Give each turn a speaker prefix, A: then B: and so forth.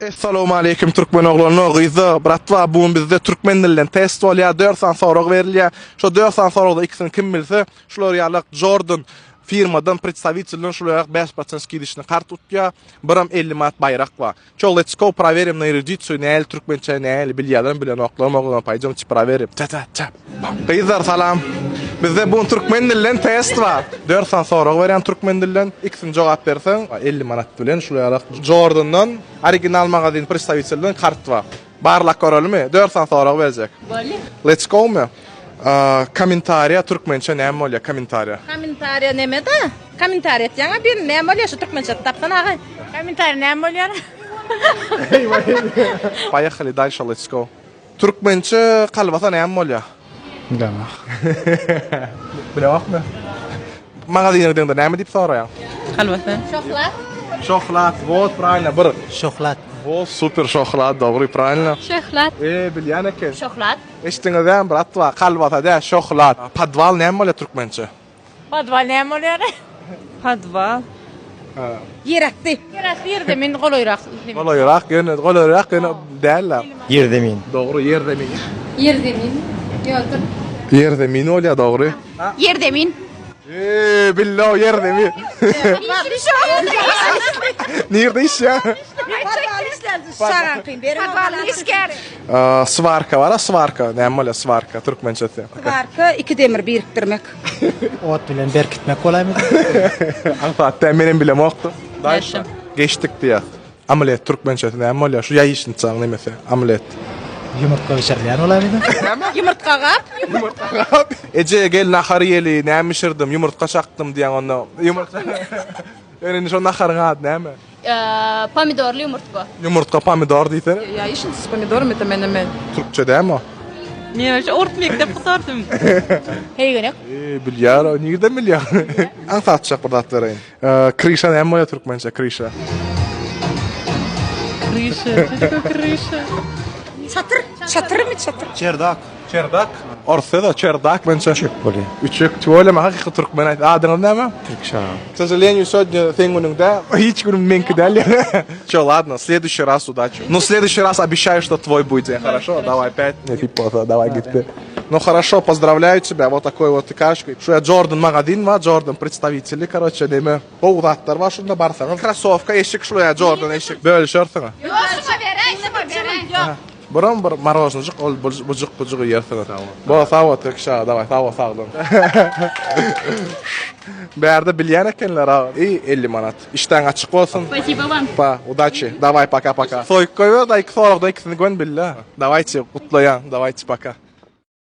A: Essalowmaleýkim türkmen oglanlar gyzlar bratwa bu gün bizde türkmen dilinden test bolýar 4 sany sorag berilýär şo 4 sany soragda ikisini kim bilse şular ýalak Jordan firmadan predstawitelden şular ýalak 5% skidişni kart utýar biram 50 manat baýrak bar ço let's go prowerim na erudisiýu näli türkmençe näli bilýärlermi bilenoklarmy oglanlar paýdemçi prowerim ta ta ta Gyzlar salam. Bizde bu gün türkmen dilden test bar. 4 sany sorag berýän türkmen dilden. Ikisini jogap berseň 50 manat bilen şul ýalak Jordandan original magazin predstawitelden kart bar. Barlap görelimi? 4 sany sorag berjek.
B: Bolýar.
A: Let's go my? Kommentariýa türkmençe näme bolýar kommentariýa?
B: Kommentariýa neme-da? Kommentariýa etýäň-a birini näme bolýar şu türkmençesini tapsana agay.
C: Kommentariýa näme bolýar?
A: Poýehali dalşa let's go. Türkmençe kalbasa näme bolýar?
D: Bilemok.
A: Bilemokmy? Magazyna gideňde näme diýip soraýaň?
B: Kalbasa. Şöhlat.
A: Şöhlat, wot, pravilno, bir.
D: Şöhlat.
A: Wot, super, şöhlat, dogry, pravilno.
B: Şöhlat.
A: E, bilýän eken.
B: Şöhlat.
A: Eşitdiňizämi, bratwa, kalbasa däl, şöhlat. Podwal näme bolýar türkmençe?
C: Podwal näme bolýar?
E: Podwal.
B: Ýerasty.
C: Ýerasty ýerzemin golaýrak.
A: Golaýrak ýöne golaýrak ýöne däl-ä.
D: Ýerzemin.
A: Dogry ýerzemin.
B: Ýerzemin. Ýok.
A: Ýerzemin bolýar dogry.
B: Ýerzemin.
A: Eee billo ýerzemin. Nirde işýäň? Swarka bar-a swarka. Näme bolýar swarka türkmençesi?
B: Swarka iki demir birikdirmek.
D: Ot bilen berkitmek bolaýmy?
A: Aňsat däl, menem bilemokdym. Daýşa. Geçdik diýýär. Omlet türkmençesi näme bolýar? Şu ýaýyşynçaň nemesi, omlet.
D: Ýumurtga bişirilýän bolaýmy?
A: Näme?
B: Ýumurtga gap.
A: Ýumurtga gap. Eje gel nahar iýeli, näme bişirdim? Ýumurtga çakdym diýýäň onda. Ýumurtga. Ýöne indi şo naharyň ady näme?
B: Pomidorly ýumurtga.
A: Ýumurtga pomidor diýsene.
E: Ýaýyşynça s pomidorem это menemen.
A: Türkçe dämi o?
E: Men şu ort mekdep gutardym.
C: Heýgenek.
A: Eee bilýär o. Nirden bilýär? Aňsatjak bir zat bereýin. Kryşa näme bolýar türkmençe kryşa?
E: Kryşa, çeşme kryşa.
B: Çatyr, çatyrmy çatyr?
D: Çerdak.
A: Çerdak. Orsça-da çerdak mençe.
D: Üçek bolýar.
A: Üçek tüweleme hakyky türkmen aýt. Adyňyz näme?
D: Türküş aga.
A: K сожалению, сегодня seň günüň däl. Hiç günüm meňki däl. Ço, ладно, следующий раз удачи. Ну, следующий раз обещаю, что твой будет день, хорошо? Давай, пять. Nesip bolsa, давай gitdi. Ну, хорошо, поздравляю тебя, вот такой вот кашкой. Şu ýa Jordan magazin bar, Jordan представители, короче, neme, gowy zatlar bar şunda barsaňyz. Krossowka, eşik şu ýa Jordan eşik. Bölüşersiňiz.
B: Ýok, şuňa beräý, şuňa beräý. Ýok.
A: Buram bir marojnyjyk ol bujyk bujyk iýersiňiz. Bo sag bol Tirkiş aga daway sag bol sagdyn. Bärde bilýän ekenler aga. Iý 50 manat. Işdäň açyk bolsun.
B: Spasibo wam.
A: Pa, udaçi. Daway paka paka. Soýup goýber da iki soragdan ikisini gön bille. Dawayçy gutlaýan. Dawayçy paka.